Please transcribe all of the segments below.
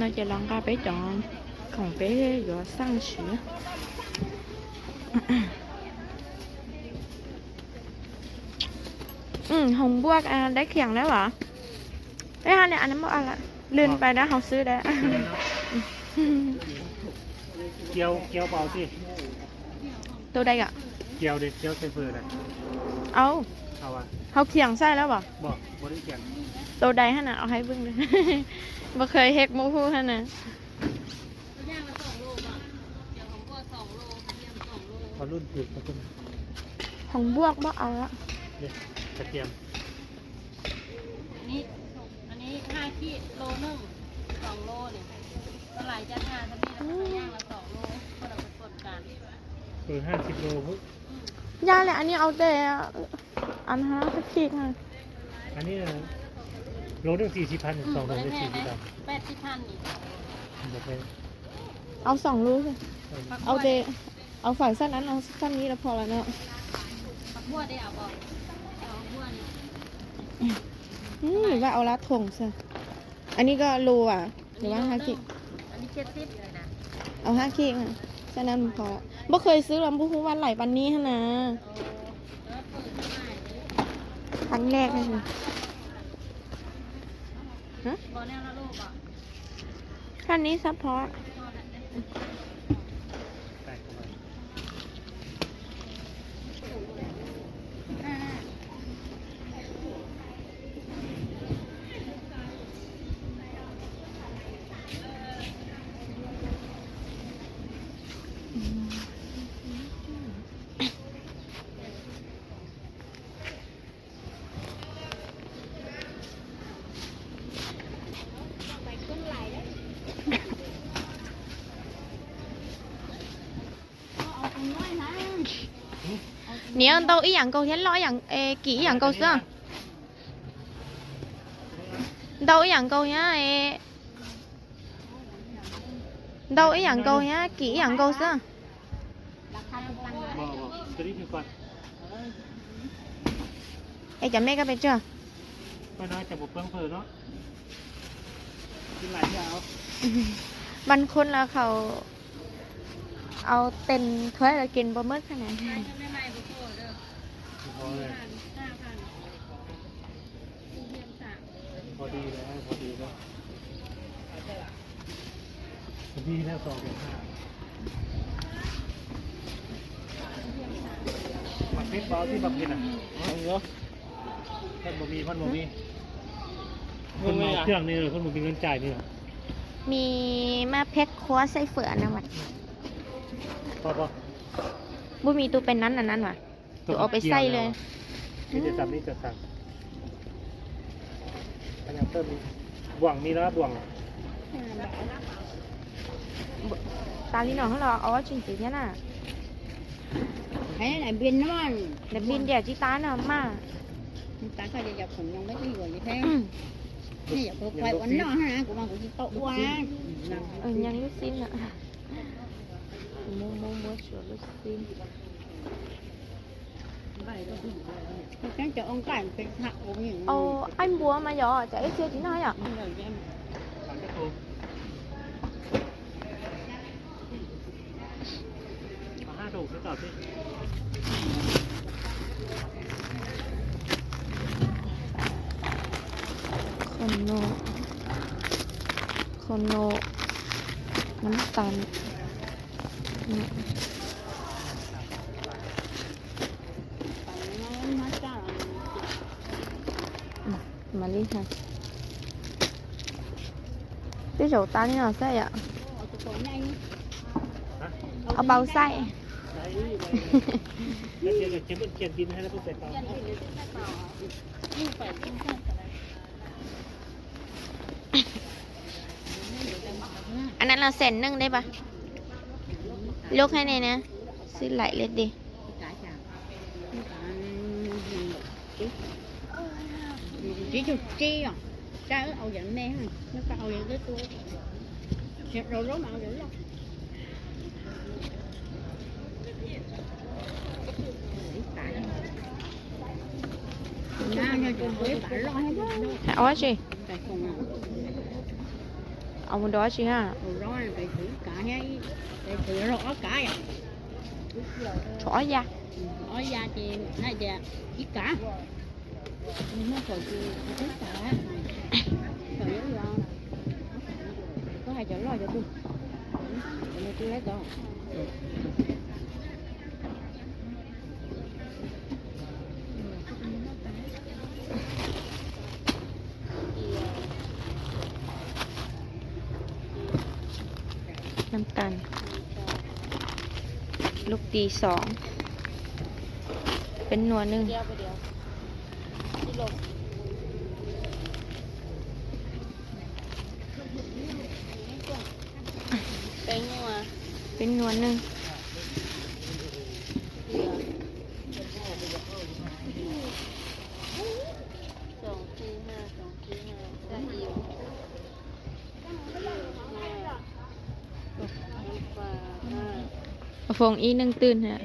那就让咖啡讲，咖啡有上去。อืม หงบวก อ่า ได้เขียงแล้วเหรอ? เอ้ย อันนี้ อันนั้นบ่เอาละ ลืมไปนะ เฮาซื้อแล้ว เกี๊ยว เกี๊ยวเปล่าสิ โตใดกะ เกี๊ยวเด้ เกี๊ยวใส่เฝอนะ เอา เอาวะ เฮาเขียงใส่แล้วบ่? บ่ บ่ได้เขียง โตใดหั่นน่ะ เอาให้เบิ่งเด้อ บ่เคยเฮ็ด บ่ฮู้หั่นน่ะ เอารุ่นถูกมาก่อน ของบวกบ่เอาละ นี่กระเทียม อันนี้ อันนี้ห้าขีด โลหนึ่ง สองโลนี่ ส่วนหลายจะทาซำนี้ แล้วก็ย่างละสองโล คนละคนกัน เออ ห้าสิบโลพุ้น อย่าแหละ อันนี้เอาแต่อันห้าขีดค่ะ อันนี้โลหนึ่งสี่สิบพัน อืม สองโลหนึ่งสี่สิบพัน แปดสิบพันนี่ บ่แพง เอาสองโลสิ เออ เอาแต่ เอาฝากซั่นอัน เอาซั่นนี้แล้วพอแล้วเนาะ ผักบัวได้เอาบ่? เอาบัวนี่ อืม หรือว่าเอาละถงซะ อันนี้ก็โลอ่ะ หรือว่าห้าขีด อันนี้เจ็ดสิบเลยนะ เอาห้าขีดอ่ะ แค่นั้นพอละ บ่เคยซื้อลำ บ่ฮู้ว่าหลายปานนี้หั่นนะ ครั้งแรกเลยนะ ฮะ บ่แนวละโลบ่ คันนี้ซัพพอร์ต เนี่ย โตอีหยังเกาเฮียน เลาะอีหยัง เอ่อ กี่อีหยังเกาเสื้อ โตอีหยังเกาเฮียน เอ่อ โตอีหยังเกาเฮียน กี่อีหยังเกาเสื้อ บ่ บ่ ตัวนี้ถือก่อน เอ๊ะ จะแม่ก็ไปเจอ ก็น่าจะบ่เปลืองเผลอเนาะ กินหลายเทื่อเอา บางคนละเขาเอาเต็มถ้วยแล้วกินบ่หมดขนาดนั้น บ่พอเลย พอดีแล้ว พอดีแล้ว พอดีแล้ว สอง ห้า บักเพ็ดบ่เอาที่บักเพ็ดน่ะ เอาอยู่ เพิ่นบ่มี เพิ่นบ่มี เพิ่นบ่มี เพิ่นเมาเครื่องนี่ เพิ่นบ่มีเงินจ่ายนี่ มีมาแพ็คครัวใส่เฟืออันนั้นวะ พอบ่ บ่มีตู้เป็นนั้นอันนั้นวะ ตัวเอาไปใส่เลย นี่จะสั่ง นี่จะสั่ง อันนี้เพิ่มอีก บ่วงมีแล้ว บ่วง ตาลีน้องเขาเหรอ อ๋อ จริงๆ เนี่ยน่ะ ให้ไหนบินนอน เดี๋ยวบินเดี๋ยวจิตาน่ะมา ตาก็จะอยากผมยังไม่ได้อยู่เลยแท้ อืม นี่อยากไปวันนอกนะ กูมากูจะโตะว่า เออ ยังลูกชิ้นอ่ะ หมู หมู หมู สวนลูกชิ้น เอาไอ้บัวมาหยอ จะไอ้เชียร์ที่ไหนอ่ะ คนโน คนโน น้ำตาล อืม มาเลยค่ะ 这手打理好晒呀，เอาเบาใส่ แล้วเดี๋ยวเก็บเขียนดินให้แล้วก็ใส่เตา อันนั้นเราเส้นหนึ่งได้ปะ ลวกให้แน่นะ ซื้อหลายเลยดิ เอาอย่างแม่ แล้วก็เอาอย่างตัว เดี๋ยวเราล้มเอาเดี๋ยวเรา เอาสิ Amo đó chứ ha. Ổ đó này phải thử cá nhá. Phải thử rồi ói cá à? Cho ói da. Ừ, ói da thì nay giờ ít cá. Mình mua phở thì không có cá. Phở yếu rồi. Có hai chó lòi cho tôi. Để tôi lấy cho.ນ້ຳຕານ ລູກຕີສອງ ເປັນໜ່ວຍໜຶ່ງ. ແປ້ງນົວ ເປັນໜ່ວຍໜຶ່ງ. ສອງສີ່ຫ້າ ສອງສີ່ຫ້າ ໄດ້ຢູ່. ເອົາຟອງອີ່ໜຶ່ງຕື່ນຮະ.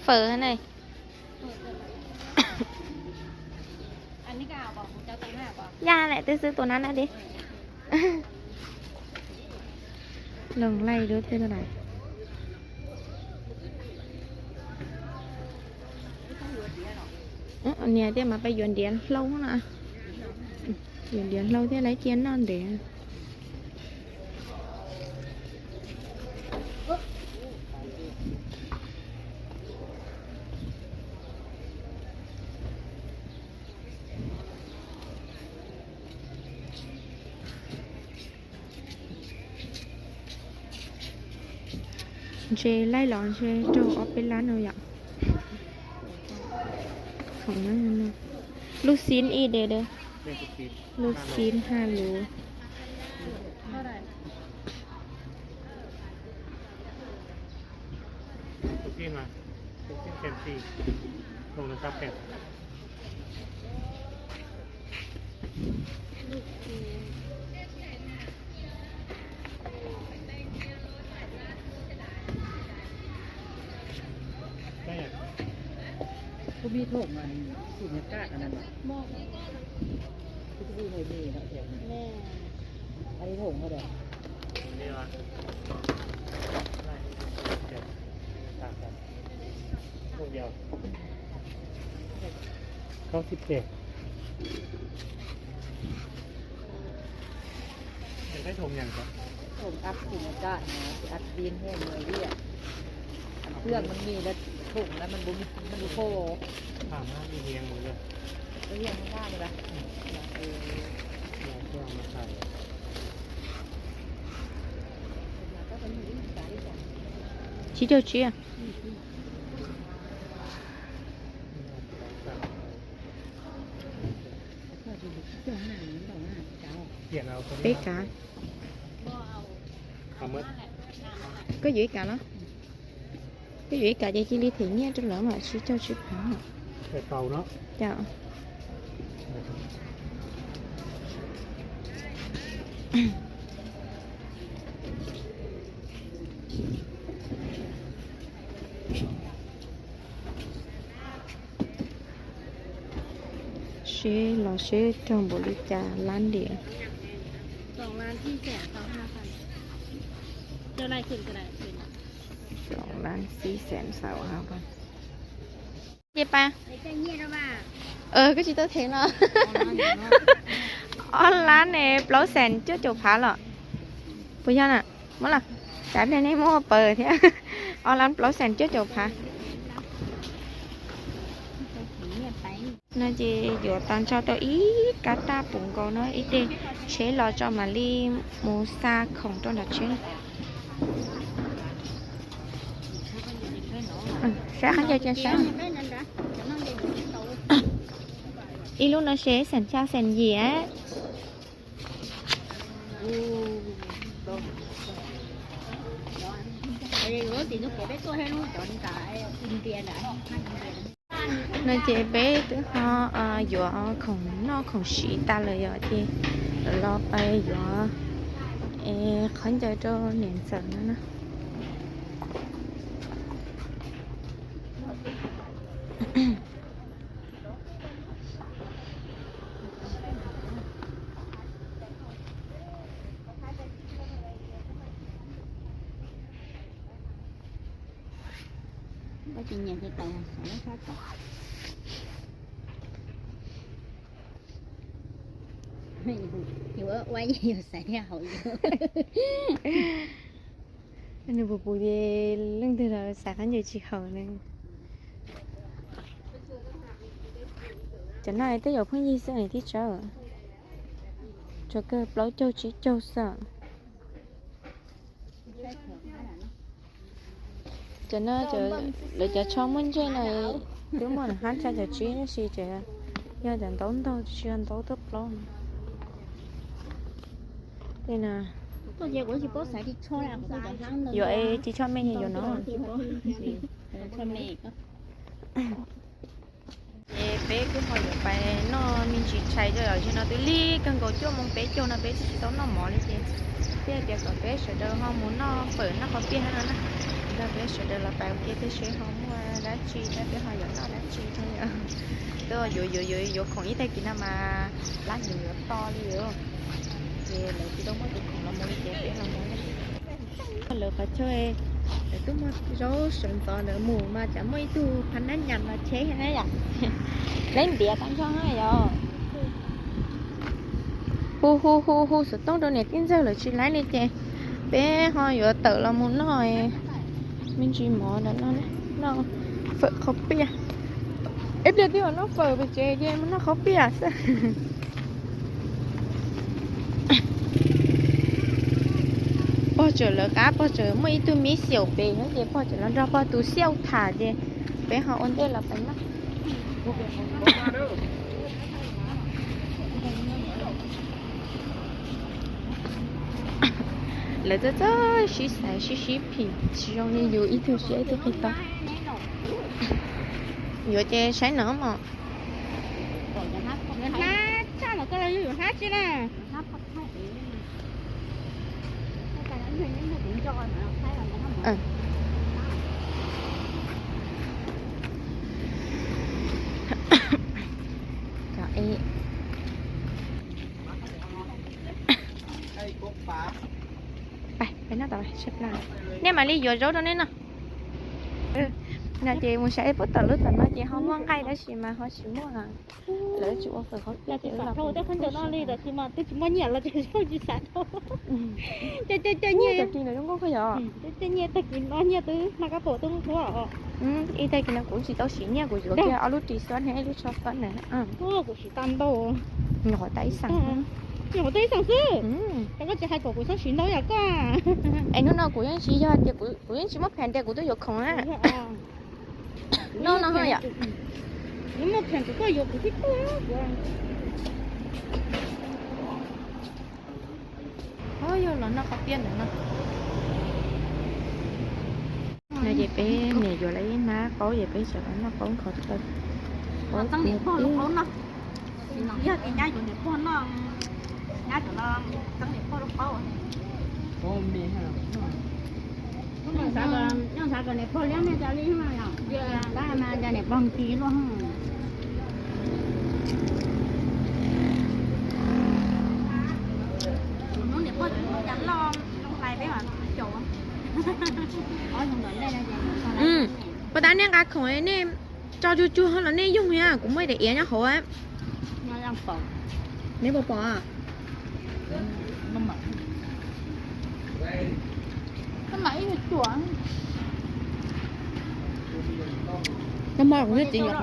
ເຝີຫັ້ນໃດ. ອັນນີ້ກໍເອົາບໍ່? ເຈົ້າຕັ້ງຫ້າບໍ່? ຢ່າແຫຼະ ຕື່ມຊື້ໂຕນັ້ນນະເດ. ລອງໄລ່ດູເປັນຈັ່ງໃດ. ເອີ ອັນນີ້ເດ ມາໄປຢວນດຽນເຫຼົ່ານະ. ຢວນດຽນເຫຼົ່າເດ ໄລ່ຈຽນນອນເດ. ເຈໄລ່ຫຼອນເຈໂຕອອກເປັນລ້ານເອົາຢາກ ຂອງນັ້ນນະ. ລູກຊີ້ນອີເດເດີ ລູກຊີ້ນຫ້າໂລ. ລູກຊີ້ນມາ ລູກຊີ້ນແຂນສີ່ ໂລລະຊາວແປດ. ບໍ່ມີຖົງອັນສູນຍາກາດອັນນັ້ນຫວາ? ບໍ່ ຄືຊິບໍ່ມີເນາະແຖວນີ້. ແມ່ນ ອັນນີ້ຖົງເທົ່າໃດ? ຖົງດຽວ ເກົ້າສິບແປດ. ຢາກໄດ້ຖົງຫຍັງກະ? ຖົງອັດສູນຍາກາດນະ ຊິອັດດິນແຫ້ງໜ່ວຍວຽກ. ເຄື່ອງມັນມີແລ້ວ ຖົງແລ້ວມັນບໍ່ມີ ມັນບໍ່ພໍ. ຖາມຫາອີ່ຮຽງເລີຍ ໄປຮຽງຂ້າງໜ້ານີ້ລະ. ເອີ ເອົາເຄື່ອງມາໃສ່. ຊິເຈົ້າເຊຍ ເປກາ ເອົາໝົດ ກໍຢູ່ກາລະ ກໍຢູ່ກາ ຈະຈີລີເທເງຍຈົນເລີມອະ ຊິເຈົ້າຊິພັງອະ ແຕ່ເກົ່າເນາະ. ເຈົ້າ ເຊ ລໍເຊ ຈອງບໍລິຈາກລ້ານດຽວ ສອງລ້ານສີ່ແສນຊາວຫ້າພັນ. ເຈົ້າໄລ່ຂຶ້ນກໍໄດ້ ຂຶ້ນ ສອງລ້ານສີ່ແສນຊາວຫ້າພັນ. ເຈັບປະ? ເອີ ກໍຊິໂຕເທັງເນາະ. ອອນລານເນ ເປົ່າແສນຈົວໂຈພາເນາະ. ບໍ່ຍານນະ. ມາລະ ຈາກແນວນີ້ມາເປີດເທ ອອນລານເປົ່າແສນຈົວໂຈພາ. ນາເຈ ຢວນຕອນເຊົ້າໂຕອີກ ກາຕາປຸງເກົາເນາະ ອີເຕ ເຊ ລໍຈອມມາລີ ໝູຊາ ຂອງໂຕນດາເຊ. ອືມ ແຊະ ຄັນຢາກຈະແຊະ ອີລູກເນາະ ເຊ ແສນຊາວແສນຢຽ. ນາເຈເປ ຕຶ ເຮົາ ເອີ ຢວນເອົາຂອງນອກຂອງສີຕາເລີຍເນາະ ເຈ ລໍໄປຢວນ ເອ ຄັນຈະໂຕເໜັງເສີນນັ້ນນະ. Có chị nhẹ thì tàu sao nó thoát tàu. Thì bố quay nhiều sai theo hậu nhiều. ອັນນີ້ບໍ່ປູເດ ເລື່ອງເທື່ອສາຍຄັນຢູ່ທີ່ເຂົາເລີຍ. ຈະໜ້ອຍແຕ່ຢາກເພິ່ງຢີ່ເຊິ່ງໃນທີ່ເຈົ້າ ຈະເກີດເປົ່າເຈົ້າຈິເຈົ້າສາ Cho nó cho, để cho cho mình chơi này. Cứ mà nó hát cho cho trí nó xì trẻ. Giờ chẳng tốn đâu, chưa tốn tấp lắm. Đây nè. Có gì cũng chỉ có xài đi cho là cũng chẳng hăng đâu. Giờ ai chỉ cho mình nhiều nó. Cho mình. ເອ ເປ້ຄືເຮົາຢາກໄປນອກມິນຈີໄທເດີ ເຈົ້າເນາະ ຕື່ລີກັນກໍຈົວໂມງເປ້ຈົວນະ ເປ້ຊິຕ້ອງນອກໝໍເລີຍເຈ້. ເປ້ດຽວກໍເປ້ເຊີເດີເຮົາໝູນອກເປີດນອກເຂົາປ່ຽນຫັ້ນນະ ດຽວເປ້ເຊີເດີລາໄປ ໂອເຄ ເປ້ເຊີເຮົາໝູນລາຈີ ແຕ່ເປ້ເຮົາຢາກນອກລາຈີເທົ່ານີ້ ໂຕ ໂຍ ໂຍ ໂຍ ໂຍ ຂອງອີ່ແຕ່ກິນນະ ມາລານຢູ່ຕໍ່ເລີຍ ໂອເຄ ເລີຍຊິຕ້ອງມາດູຂອງລາໝູນເຈ້ ເປ້ລາໝູນ. Hello, phải chơi. Để tôi mua rau sần tỏ nở mù mà chả mua ít tu, phán nát nhặt là chế hay à. Lấy bia tăng cho hai giờ. Hu hu hu hu, sự tông đồ này tin giờ là chỉ lái này chè. Bé ho vừa tự là một nồi. Mình chỉ mỏ đó nó, nó phở khẩu pia. Ép được đi vào nó phở về chế, chế mà nó khẩu pia sao? ພໍເຈີເລີກາ ພໍເຈີມື້ອີ່ຕູມີສ່ຽວເປເດ ພໍເຈີລາວ ພໍຕູສ່ຽວຖາເດ ເປເຮົາໂອນເດລາໄປນະ ເລີເຈີເຈີ ຊີສາຍ ຊີຊີຜີ ຊີຢອງນີ້ຢູ່ ອີ່ຕູຊີ ອີ່ຕູຄີຕາ ຢູ່ເຈ ໃຊ້ໜໍ່ໝໍ່ ເຈົ້າເອ ໄປ ໄປໜ້າຕໍ່ໄປ ເຊັດໜ້າ ເນຍ ມາລີ ຢູ່ໂຈໂຕນີ້ເນາະ ເອີ ນາເຈ ໝູຊາເອ ປຸດຕະລຸດຕະມາເຈ ເຮົາມ່ວງໄກ່ແລ້ວຊິມາ ເຮົາຊິມ່ວງ ແລ້ວຊິວ່າເຂົາ ແຕ່ຄືເຂົາເຈົ້ານອນລີ ແຕ່ຄືມາ ແຕ່ຊິມາເນຍ ແລ້ວຈະເຂົ້າຊິສັດ ອືມ ເຈົ້າ ເຈົ້າ ເຈົ້າເນຍ ເຈົ້າກິນແລ້ວຕ້ອງກໍຂະຫຍອກ ອືມ ເຈົ້າ ເຈົ້າເນຍ ແຕ່ກິນ ເນຍ ຕື່ມາກະໂປະ ຕ້ອງໂທອອກ ອືມ ອີ່ແຕ່ກິນແລ້ວ ກູຊິຕ້ອງຊິເນຍ ກູຊິເອົາລູກຕີຊ້ອນໃຫ້ລູກຊອບຊ້ອນນະ ອືມ ໂອ້ ກູຊິຕາມໂຕ ໜໍ່ໄຕ້ສັງ ໜໍ່ໄຕ້ສັງຊື່ ອືມ ແລ້ວກໍຈະໃຫ້ກູ ກູສັງຊິໂນຢາກວ່າ ໄອ້ໜູ່ເນາະ ກູຍັງຊິຢອດ ແຕ່ກູ ກູຍັງຊິມາແຜ່ນ ແຕ່ກູຕ້ອງຢອກຂອງນະ ເນາະ ເນາະ ເຮົາຢາກ ຍັງມາແຂ່ງກັບຂ້ອຍຢູ່ທີ່ຕົວ ໂອ້ຍ ລາວນອກເຂົາປ່ຽນແລ້ວເນາະ ນາເຈເປ້ ເມຍຢູ່ໄລນາເປົາ ເຈເປ້ສະລອນນອກເປົາ ເຂົາເຈົ້າ ເອົາຕັ້ງນີ້ພໍ່ລູກເອົາເນາະ ຍາດກິນຍາຢູ່ນີ້ພໍ່ເນາະ ຍາດຈະລອງຕັ້ງນີ້ພໍ່ລູກເປົາ ໂອ້ ເມຍໃຫ້ລາວ ອືມ ປະຕານເນຍກະຂອງໄອ້ເນ ເຈົ້າຈູ່ໆ ເຮົາລະເນຍ ຍຸ້ງເນຍ ກູເມື່ອຍແຕ່ເອຍນະ ເຂົາວ່າ ມາຍັງເປົ່າ ເນຍບໍ່ເປົ່າອະ ນ້ຳໝາກ ນ້ຳໝາກອີ່ຕົວ ນ້ຳໝາກເນຍຈິງ ນ້ຳ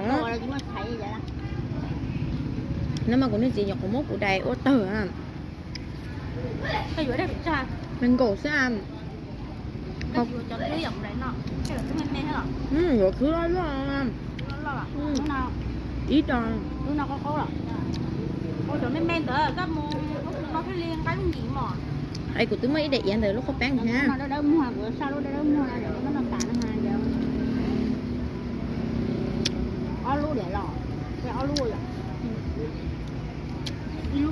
ໝາກເນຍຈິງ ຂອງໝໍກູໄດໂອເຕີອະ ແມ່ນໂກຊາມ ເຂົາຈະຄືຢ່າງໃດເນາະ ແຕ່ຄືແມ່ນແມ່ເນາະ ອືມ ກໍຄືລອດລອດອະ ລອດລອດອະ ອືມ ເນາະ ອີດອງ ຄືເນາະ ເຂົາເຂົາລະ ໂອ້ ຈະແມ່ນແມ່ເດີ ກັບໝູ ເຂົາຄືເນາະ ຄືລຽງກັນຍິງໝໍ ໄອ້ກູຕື່ມມາອີ່ໄດອຽນເດີ ລູກເຂົາແປ້ງແທ້ ເດີເດີໝູ ກູຊາລູເດີໝູ ເດີມັນຕ້ອງການອາຫານ ເດີເອົາລູກເດີລະ ເອົາລູກລະ ອືມ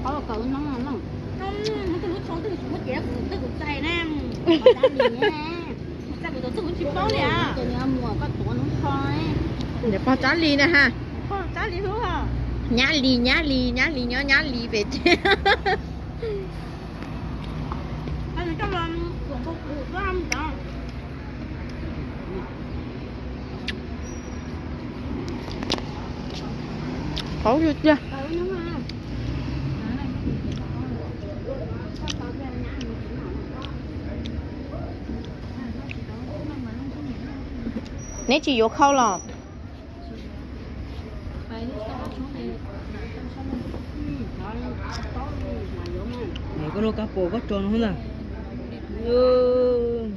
Ơ, cậu nói lắm. Không, không có lúa thô, tức là Trung Quốc dễ, tức là cậu cay nè. Cậu dám gì nè. Cậu cay, cậu tổ chức, cậu chịu bố nè. Cậu nhớ mua có tổ nó thôi. Để con chó lì nè ha. Con chó lì hứa hả? Nhá lì, nhá lì, nhá lì, nhớ nhá lì về chứ. Anh cho lòng của cô cụ của anh đó. Khổ dữ chưa? Nãy chị vô khâu lò. Này có lô cá pô có tròn không nè? Ừ.